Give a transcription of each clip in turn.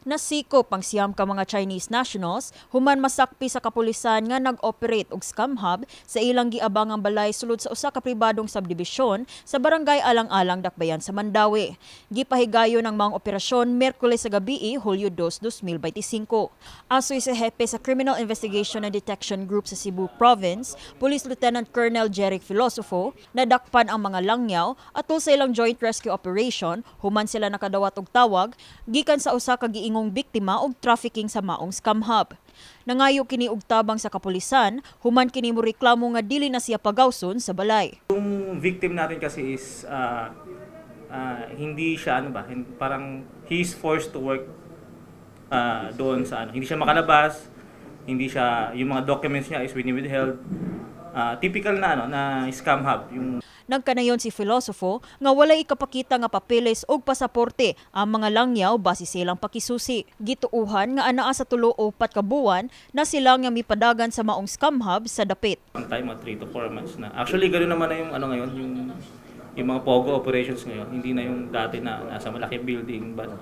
Nasikop ang 9 ka mga Chinese nationals human masakpi sa kapulisan nga nag-operate og scam hub sa ilang giabangang balay sulod sa usa ka pribadong subdivision sa Barangay Alang-Alang, Dakbayan sa Mandaue. Gipahigayon ang maong operasyon Miyerkules sa gabii, Hulyo 2, 2025. Asoy sa hepe sa Criminal Investigation and Detection Group sa Cebu Province, Police Lieutenant Colonel Jeric Filosofo, nadakpan ang mga langyaw atol sa ilang joint rescue operation human sila nakadawat og tawag gikan sa usa ka giingong biktima og trafficking sa maong scam hub. Nangayo kini og tabang sa kapulisan human kini moreklamo nga dili na siya pagawson sa balay. Yung victim natin kasi is hindi siya ano ba, parang he is forced to work doon sa ano, hindi siya makalabas, hindi siya, yung mga documents niya is withheld. Typical na ano na scam hub yung Nagkanayon si Filosofo nga walay ikapakita nga papeles og pasaporte ang mga langyaw base sa ilang pakisusi. Gituuhan nga anaa sa 3 o 4 ka buwan na sila nga mipadagan sa maong scam hub sa dapit. Ang time, mga 3 to 4 months na. Actually, ganoon naman na yung ano ngayon, yung mga POGO operations ngayon, hindi na yung dati na nasa malaking building, but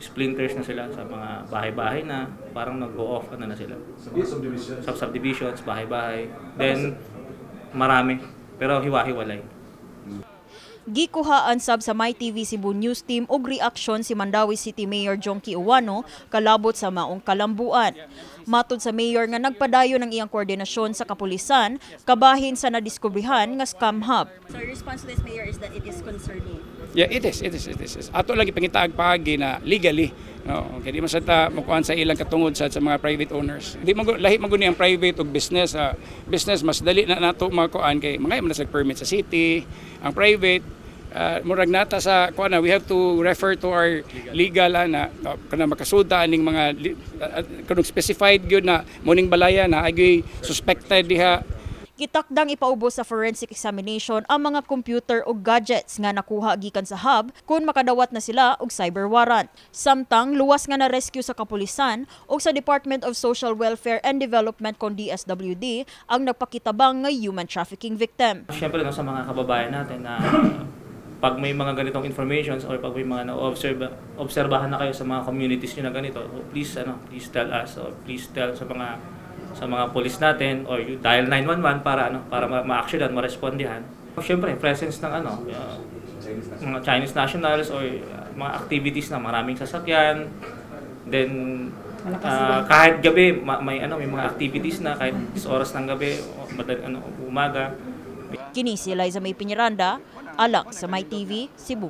splinters na sila sa mga bahay-bahay na parang nag-go off ano na sila. Subdivision. Sub-subdivisions, bahay-bahay. Then marami, pero hiwa-hiwalay. Gikuhaan sab sa MyTV Cebu News Team og reaksyon si Mandaue City Mayor Jonkie Ouano kalabot sa maong kalambuan. Matod sa mayor nga nagpadayon ang iyang koordinasyon sa kapulisan kabahin sa nadiskubrihan nga scam hub. So your response to this, Mayor, is that it is concerning. Yeah, it is, it is, it is. Ato lagi pangitaag paagi na legally. No, okay, di man sa ta mukuan sa ilang katungod sa mga private owners. Di man lahi man gud ni ang private ug business. Business mas dali na nato makuan kay mga man sa permit sa city. Ang private, murag nata sa kuan na we have to refer to our legal na kana makasuda aning mga kanang specified gyud na muning balaya na ay suspected diha. Gitakdang ipaubos sa forensic examination ang mga computer o gadgets nga nakuha gikan sa hub kung makadawat na sila og cyber warrant. Samtang luwas nga na-rescue sa kapulisan o sa Department of Social Welfare and Development kon DSWD ang nagpakitabang nga human trafficking victim. Siyempre, no, sa mga kababayan natin na pag may mga ganitong informations or pag may mga na-observe obserbahan na kayo sa mga communities niyo na ganito, please ano, please tell us or please tell sa mga police natin or you dial 911 para ano, para ma-actionan, ma-respondihan. Siyempre, presence ng ano, mga Chinese nationals or mga activities na maraming sasakyan. Then kahit gabi may ano, may mga activities na kahit sa oras ng gabi o ano, umaga. Kini si Liza May Piñaranda, alang sa MyTV, Cebu.